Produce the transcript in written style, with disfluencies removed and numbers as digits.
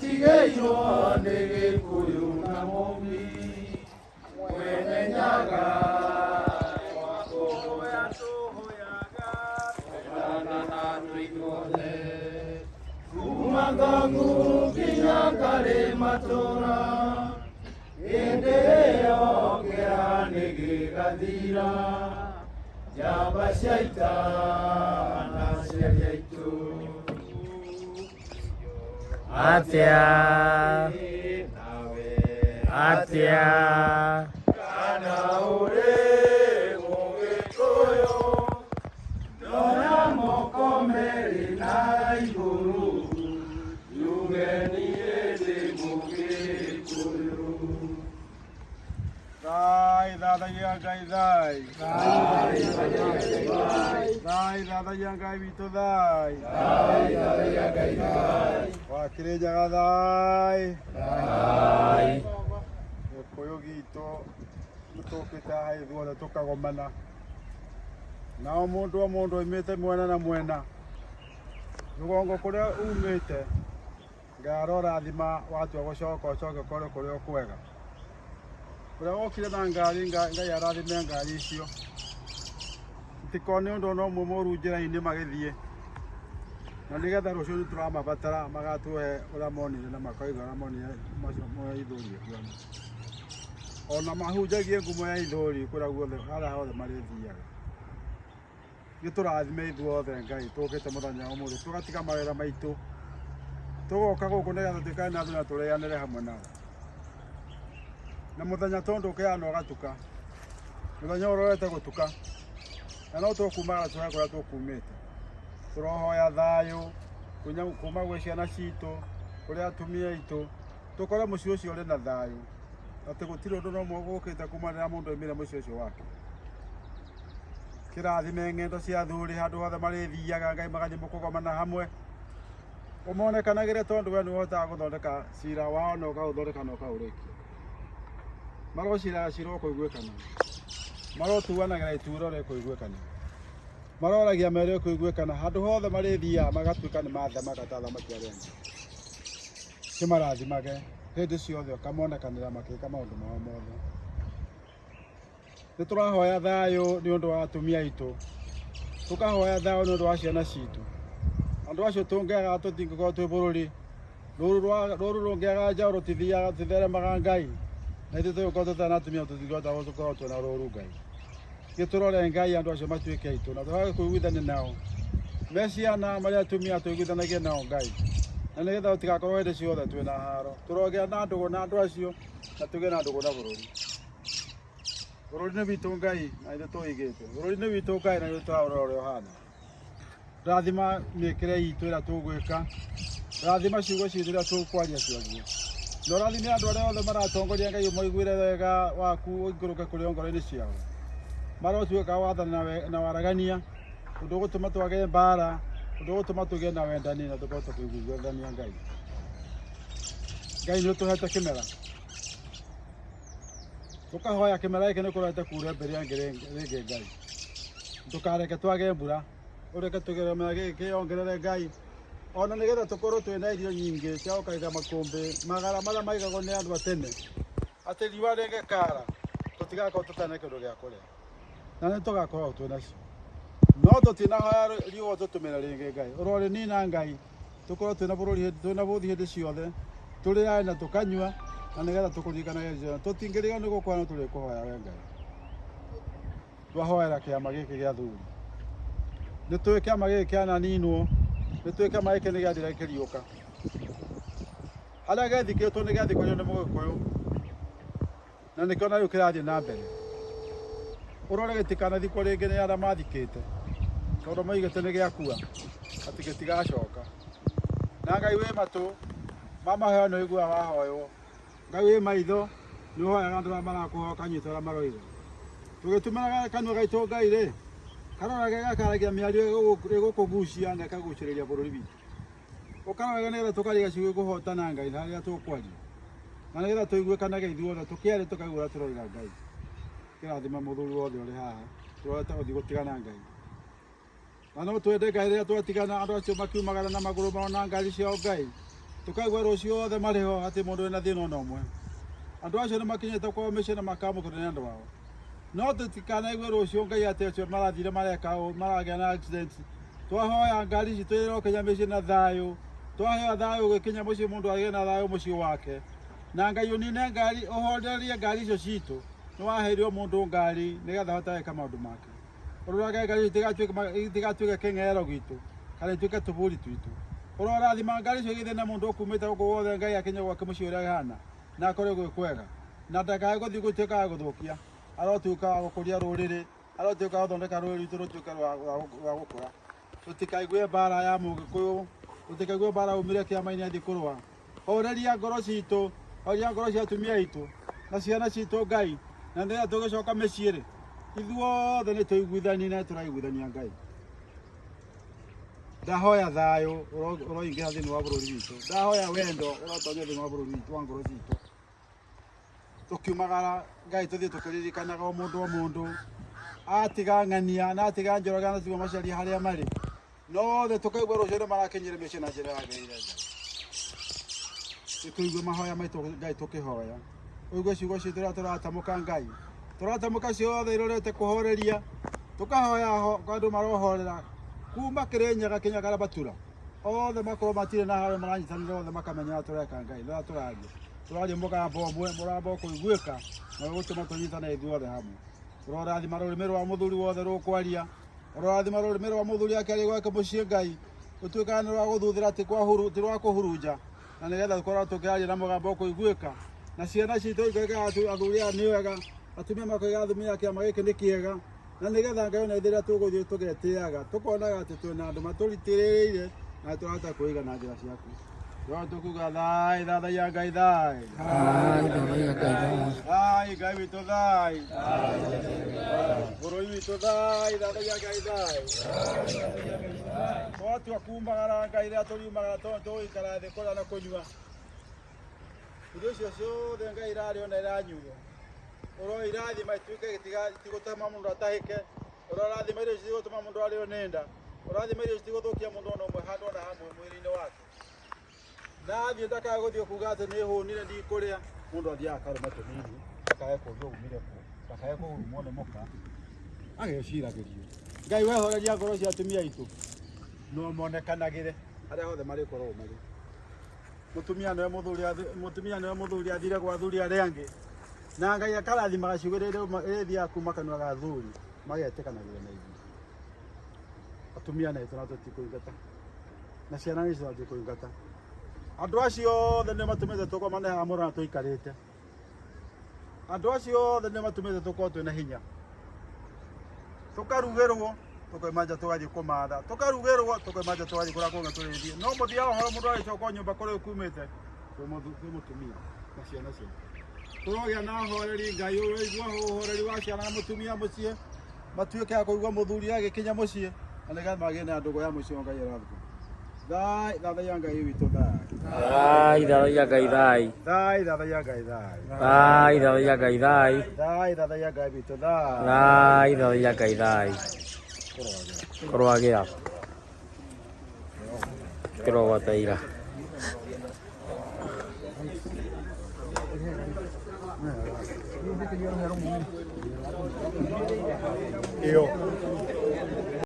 Atigĩirwo nĩ Gĩkũyũ na Mũmbi Mwene Nyaga. Kũhoya tũhoyaga twendana na tũithuothe kuma Ngong'u nginya Karĩmatũra hĩndĩ ĩyo kĩeha nĩ gĩgathira njamba cia ita na aciari aitũ. Atĩa? Nawe Atĩa? Kana ũrĩ Mũgĩkũyũ, ndoya moko merĩ na igũrũ, njuge niĩ ndĩ Mũgĩkũyũ. Thai thathaiya Ngai thai. Thai thathaiya Ngai witũ thai. Wa Kĩrĩnyaga thai. Gĩkũyũ gitũ nĩtũkĩte haha ithuothe tũkagomana. Nao mũndũ o mũndũ oimĩte mwena na mwena. Rũgongo kũrĩa umĩte Ngai arorathima watua gũcoka ũcoke ũkore kũrĩa ũkwega. Ũrĩa wokire na ngari Ngai arathime ngari icio. Itikone ũndũ ona ũmwe mũru njĩra-inĩ magĩthiĩ. Na nĩgetha rũciũ nĩ tũramabatara magatũhe ũrĩa monire na makoiga ũrĩa monire macio ma ithũri ĩhuana. Ona mahunjagie ngumo ya ithũri kũrĩa guothe harĩa hothe marĩthiaga. Gĩtũrathime ithuothe Ngai tũkĩte mũthenya wa ũmũthĩ tũgatiga mawĩra maitũ tũgoka gũkũ nĩgetha tũikare na andũ na tũrĩanĩre hamwe nao. Na mũthenya tondũ ũkĩaga na ũgatuka, mũthenya ũyũ ũrorete gũtuka na no tũkumagara tũcoke kũrĩa tũkumĩte. Tũrohoya thayũ kuma gwĩ ciana citũ, kũrĩ atumia aitũ, tũkore mũciĩ ũcio ũrĩ na thayũ, atĩ gũtirĩ ũndũ ona ũmwe ũkĩte kuma rĩrĩa mũndũ aumire mũciĩ ũcio wake. Kĩrathime ng'endo cia athuri handũ hothe marĩthiaga Ngai magathiĩ mũkũgomana hamwe. Ũmonekanagĩre tondũ we nĩwe ũhotaga gũthondeka cira wao na ũkaũthondeka na ũkaũrĩkia. Marociraga cira ũkũiguĩkana. Marotuanagĩra ituĩro rĩkũiguĩkana. Maroragia mĩario ĩkũiguĩkana handũ hothe marĩthiaga magatuĩka nĩ mathamaka ta athamaki arĩa angĩ. Kĩmarathimage hĩndĩ ciothe ũkamonekanĩra makĩka maũndũ mao mothe. Nĩ tũrahoya thayũ nĩ ũndũ wa atumia aitũ, tũkahoya thayũ nĩ ũndũ wa ciana citũ. Andũ acio tũngĩaga tũtingĩkorwo twĩ bũrũri, rũru rũngĩaga njaũ rũtithiaga rũtitheremaga Ngai, na ithuĩ tũngĩkorwo tũtarĩ na atumia tũtingĩhota gũkorwo twĩna rũru Ngai. Gĩtũrore Ngai andũ acio matuĩke aitũ na tũhote kũiguithania nao. Me ciana marĩ atumia tũiguithanagie nao Ngai, na nĩgetha tũtigakorwo hĩndĩ ciothe twĩna haro. Tũrogĩa na ndũgũ na andũ acio na tũgĩe na ndũgũ na bũrũri. Bũrũri nĩ witũ Ngai na ithuĩ tũigĩte. Bũrũri nĩ witũ Ngai na ithuĩ tũraũrora ũrĩa ũhana. Rathima mĩkĩre itũ ĩrĩa tũgwĩka. Rathima ciugo citũ iria tũkwaria ciaguo. Na ũrathime andũ arĩa othe maratongoria Ngai ũmaiguĩre wega waku ũikũrũke kũrĩ o ngoro-inĩ ciao. Marotuĩka a wathani na waragania, ũndũ ũgũtũma twage mbara, ũndũ ũgũtũma tũgĩe na wendani na tũkorwo tũkĩiguithania Ngai. Ngai nĩ ũtũhete kĩmera. Tũkahoya kĩmera gĩkĩ nĩ kũrorete kura mbere ya rĩngĩ Ngai. Ndũkareke twage mbura, ũreke kĩmera gĩkĩ kĩyongerere Ngai. Ona nĩgetha tũkorwo twĩna irio nyingĩ cia gũkaiga makũmbĩ, magara marĩa maigagwo nĩ andũ a tene, atĩ riũa rĩngĩkara tũtigakorwo tũtarĩ na kĩndũ gĩa kũrĩa. Na nĩ tũgakorwo twĩ nacio. No tũtinahoya riũa ũtũtũmĩre rĩngĩ Ngai. Ũrorĩnina Ngai. Tũkorwo twĩna bũrũri twĩna bũthi hĩndĩ ciothe, tũrĩage na tũkanyua, na nĩgetha tũkũririkanage hĩndĩ ciothe. Tũtingĩriganĩrwo nĩ gũkũhoya no tũrĩkũhoya we Ngai. Twahoera kĩama gĩkĩ gĩa athuri. Nĩ tũĩ kĩama gĩkĩ kĩananinwo, nĩ tũĩ kĩama gĩkĩ nĩ gĩathira gĩkĩriũka. Harĩa gĩathikĩtwo nĩ gĩathikĩtwo nĩ Mũgĩkũyũ. Na nĩkĩo na rĩu kĩrathiĩ na mbere. Ũrore gĩtikanathikwo rĩngĩ nĩ arĩa mathikĩte, tondũ moigĩte nĩ gĩakua, atĩ gĩtigacoka. Na Ngai wĩ matũ ma mahoya nĩ ũiguaga wahoywo. Ngai wĩ maitho nĩ ũhoyaga andũ arĩa marakũhoya ũkanyita ũrĩa maroiga. Tũgĩtũmĩraga kanua gaitũ Ngai rĩ, karorage gakaragia mĩario ĩgũkũgucia na ĩkagucĩrĩria bũrũri witũ. Ũkarorage nĩgetha tũkaria ciugo ikũhotana Ngai na harĩa tũkwaria. Na nĩgetha tũiguĩkanage ithuothe tũkĩaria tũkaigua ũrĩa tũroiga Ngai. Kĩrathima mũthuri wothe ũrĩ haha tũrorete gũthiĩ gũtigana Ngai. Na no twende Ngai rĩrĩa twatigana andũ acio makiumagara na magũrũ mao na ngari ciao Ngai. Tukaigua rũciũ othe marĩ ho hatirĩ mũndũ wĩna thĩna ona ũmwe. Andũ acio nĩ makinyĩte kwao mĩciĩ na makamũkĩrwo nĩ andũ ao. No tũtikanaigue rũciũ Ngai atĩ acio marathire mareka ũũ, maragĩa na accident. Twahoya ngari citũ irokinya mĩciĩ na thayũ. Twahoya thayũ ũgĩkinya mũciĩ mũndũ agĩe na thayũ mũciĩ wake. Na Ngai ũnine ngari, ũhorerie ngari icio citũ. Nĩ waheirwo mũndũ ngari nĩgetha ahote gwĩka maũndũ make. Ũrorage ngari icio itigatuĩke kĩng'ero gitũ kana ituĩke tũburi twitũ. Ũrorathima ngari icio igĩthiĩ na mũndũ ũkumĩte gũkũ guothe Ngai akinye gwake mũciĩ ũrĩa ahana na akorwo gwĩ kwega. Na ndakae gũthiĩ gũtuĩka wa gũthũkia. Arotuĩka wa gũkũria rũrĩrĩ, arotuĩka wa gũthondeka rũrĩrĩ rwitũ rũtuĩke rwa gũkũra. Tũtikaigue mbara ya Mũgĩkũyũ, tũtikaigue mbara aumire kĩama-inĩ athiĩ kũrũa. Horeria ngoro citũ, horeria ngoro cia atumia aitũ na ciana citũ Ngai, na rĩrĩa tũgĩcoka mĩciĩ rĩ, ithuothe nĩ tũiguithanie na tũraiguithania Ngai. Ndahoya thayũ ũroingĩha thĩinĩ wa bũrũri witũ, ndahoya wendo ũrotonya thĩinĩ wa bũrũri witũ wa ngoro citũ. Tũkiumagara Ngai tũthiĩ tũkĩririkanaga o mũndũ o mũndũ, atiga ng'ania na atiga Njoroge na atiga Macharia harĩa marĩ, no othe tũkaigua rũciũ nĩ marakinyire mĩciĩ na njĩra yagĩrĩire Ngai. Nĩtũigue mahoya maitũ Ngai tũkĩhoya, ũigue ciugo citũ rĩrĩa tũratamũka Ngai, tũratamũka ciothe irorete kũhoreria, tũkahoya andũ marohorera kuma Kĩrĩnyaga kinya Karabatura, othe makorwo matirĩ na harĩa maranyitanĩra othe makamenya ũrĩa tũreka Ngai, na ũrĩa tũraria. Tũraria mũgambo ũmwe, mũgambo ũkũiguĩka na ũgũtũma tũnyitane ithuothe hamwe. Ũrorathima rũrĩmĩ rwa mũthuri wothe rũkwaria, ũrorathima rũrĩmĩ rwa mũthuri akĩaria gwake mũciĩ Ngai, rũtuĩkaga nĩ rwa gũthuthĩra ti rwa kũhurunja, na nĩgetha tũkorwo tũkĩaria na mũgambo ũkũiguĩka, na ciana citũ ikoiga athuri aya nĩ wega, atumia makoiga atumia a kĩama gĩkĩ nĩ kĩega, na nĩgetha Ngai ona ithuĩ rĩrĩa tũgũthiĩ tũgetĩaga, tũkonaga atĩ twĩna andũ matũritĩrĩire na tũrahota kwĩiga na njĩra ciaku. Tũrahota tũkuga thai, thathaiya Ngai thai. Thai, thathaiya Ngai thai. Thai, Ngai witũ thai. Bũrũri witũ thai, thathaiya Ngai thai. Twatua kumagara Ngai rĩrĩa tũriumagara tondũ tũgũikara thĩ kũrĩa na kũnyua. Irio icio ciothe Ngai irarĩo na iranyuo. Ũroirathima ituĩke itigũtũma mũndũ atahĩke. Ũrorathima irio icio itigũtũma mũndũ arĩo nĩ nda. Ũrathima irio icio itigũthũkia mũndũ ona ũmwe handũ ona hamwe mwĩrĩ-inĩ wake. Nathiĩ ndakae gũthiĩ kuga atĩ nĩ hũnire ndikũrĩa. Mũndũ athiaga akarũma tũnini, ndakae kũrio umire kũ, ndakae kũhurumwo nĩ mũka, ageciragĩrio. Ngai wehoreria ngoro cia atumia aitũ, no monekanagĩre harĩa hothe marĩkoragwo marĩ. Mũtumia nĩwe mũthuri, mũtumia nĩwe mũthuri athire gwa athuri arĩa angĩ. Na Ngai akarathimaga ciugo iria ithiaga kuma kanua ga athuri, magetĩkanagĩra na ithuĩ. Atumia na itũ na tũtikũingata. Na ciana nĩ tũtikũingata. Andũ acio othe nĩ matũmĩte tũkomane haha mũrona tũikarĩte. Andũ acio othe nĩ matũmĩte tũkorwo twĩna hinya. Tũkarugĩrwo, tũkauma nja tũgathiĩ kũmatha. Tũkarugĩrwo, tũkauma nja tũgathiĩ kũrĩa kũngĩ tũrĩthiĩ. No mũthia wa ũhoro mũndũ agĩcoka o nyũmba kũrĩa ũkumĩte, kwĩ mũtumia na ciana ciake. Tũrogĩa na ũhoreri Ngai ũroigua ũhoreri wa ciana na mũtumia mũciĩ, matuĩke a kũigua mũthuri agĩkinya mũciĩ, na nĩgetha magĩe na ndũgũ ya mũciĩ wa Ngai arathime. Thai, thathaiya Ngai witũ thai. Thai, thathaiya Ngai thai. Thai, thathaiya Ngai thai. Thai, thathaiya Ngai thai. Thai, thathaiya Ngai witũ thai. Thai, thathaiya Ngai thai. Kũrwagĩra. Kĩrogota ira. Iyo.